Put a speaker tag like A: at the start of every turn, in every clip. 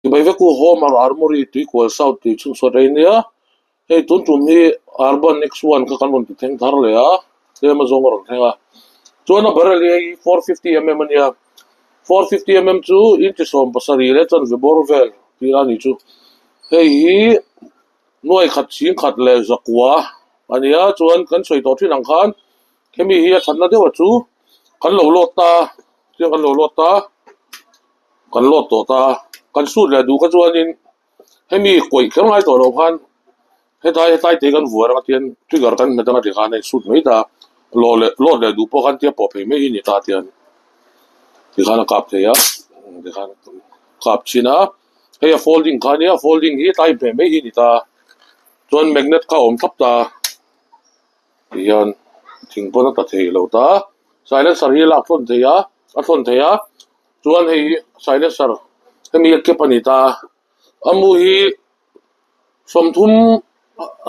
A: Chibai vek u Homer Armory tuikual South tih chhun chhuat rei nia, hei tun tum hi Urban X1 kha kan rawn ti thleng thar leh a, tlem a zawng a rawn thleng a. Chuan a barrel hi hei 450mm a nia, 450mm chu inchi 70 leh chanve bawr vel tih a ni chu. Hei hi nuai khat chhing khat leh zakua a nia, chuan kan sawi tawh thin ang khan hemi hi a thatna deuh a chu kan lo lawt ta, chiang kan lo lawt ta. Kan lawt tawh ta a, kan sut leh duh kha chuanin hemi kawih kher ngai tawh loh khan hetlai hetlai te kan vuar anga tian trigger kan hmet anga tikhan a insut mai ta a, lawh leh lawt leh duh pawh khan tia pawh phei mai hi a ni ta tian tikhan a kap thei a tikhan kap chhin a, hei a folding kha ania folding hi tlai hmeh mai hi a ni ta a, chuan magnet kha a awm thlap ta a tihian thing pawn a ta thei lo ta a, silencer hi a lak thlawn thei a a thlawn thei a. Chuan hei hi silencer hemi a kep a ni ta a, a mu hi sawmthum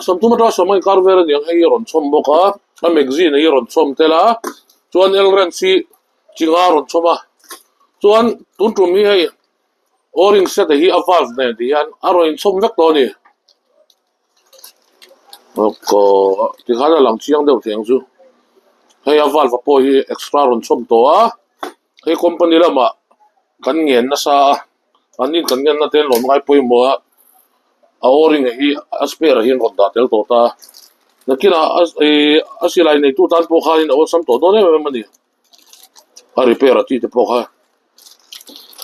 A: sawmthum atanga sawm a inkar vel a ni ang hei hi a rawn chhawm bawk a, a magazine hi a rawn chhawm tel a, chuan L wrench hi chi nga a rawn chhawm a, chuan tun tum hi hei o-ring set hi a valve nen ti hian a rawn inchhawm vek tawh a ni. Tikhan a lang chiang deuh thei ang chu hei a valve pawh hi extra rawn chhawm tawh a. Hei company lamah kan ngen nasa a, an in kan ngen na te an rawn ngai pawimawh a, a o-ring hi a spare ah hian rawn dah tel tawh ta a, nakinah a ih a silai neitu tan pawh khanin a awlsam tawh dawn em em a ni, a repair a tih te pawh kha.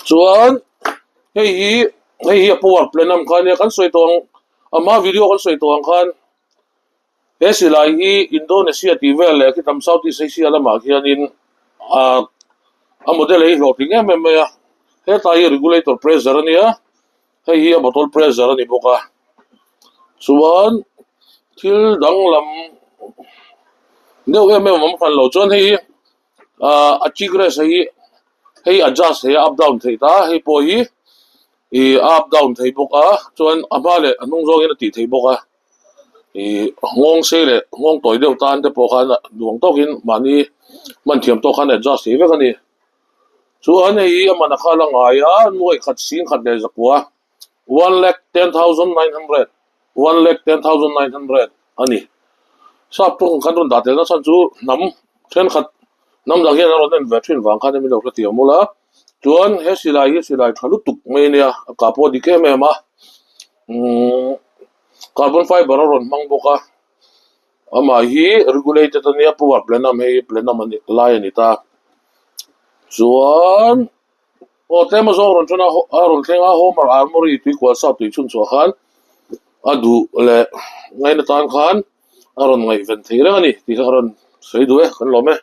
A: Chuan hei hi hei hi a power plant ang kha ania kan sawi tawh ang a hma video kan sawi tawh ang khan. He silai hi Indonesia tih vel leh khitam South East Asia lamah khianin ah a model hi hlawhtling em em mai a, hetlai hi regulator pressure a nia, hei hi a bottle pressure a ni bawk a, chuan thil danglam deuh em em a awm hran lo chuan hei hi ah a cheek rest hi hei adjust thei a up down theih ta hei pawh hi ih a up down thei bawk a chuan a hma leh a hnung zawngin a tih theih bawk a. Ih nghawng sei leh nghawng tawi deuh tan te pawh khan duang tawkin mahni hman thiam tawk khan adjust thei vek a ni. Chuan hei hi a man a khal a ngai a, nuaih khat sing khat leh zakua 1,10,900, 1,10,900 a ni. Sap tawng khan rawn dah tel na chhan chu hnam thenkhat hnam dang hian a rawn en ve thin vang khan hemi lo hre thiam ula. Chuan he silai hi silai tha lutuk mai a nia, a kah pawh a dik em em a. Umm carbon fiber a rawn hmang bawk a amah hi regulated a nia power plenum hei hi plenum a ni lai a ni ta chuan aw tlem azawng rawn thleng a a rawn thleng a homer armory tuikual sap tih chhun chhuah khan a duh leh ngaina tan khan a rawn ngaihven thei reng a ni tih kha a rawn sawi duh e kan lawm e.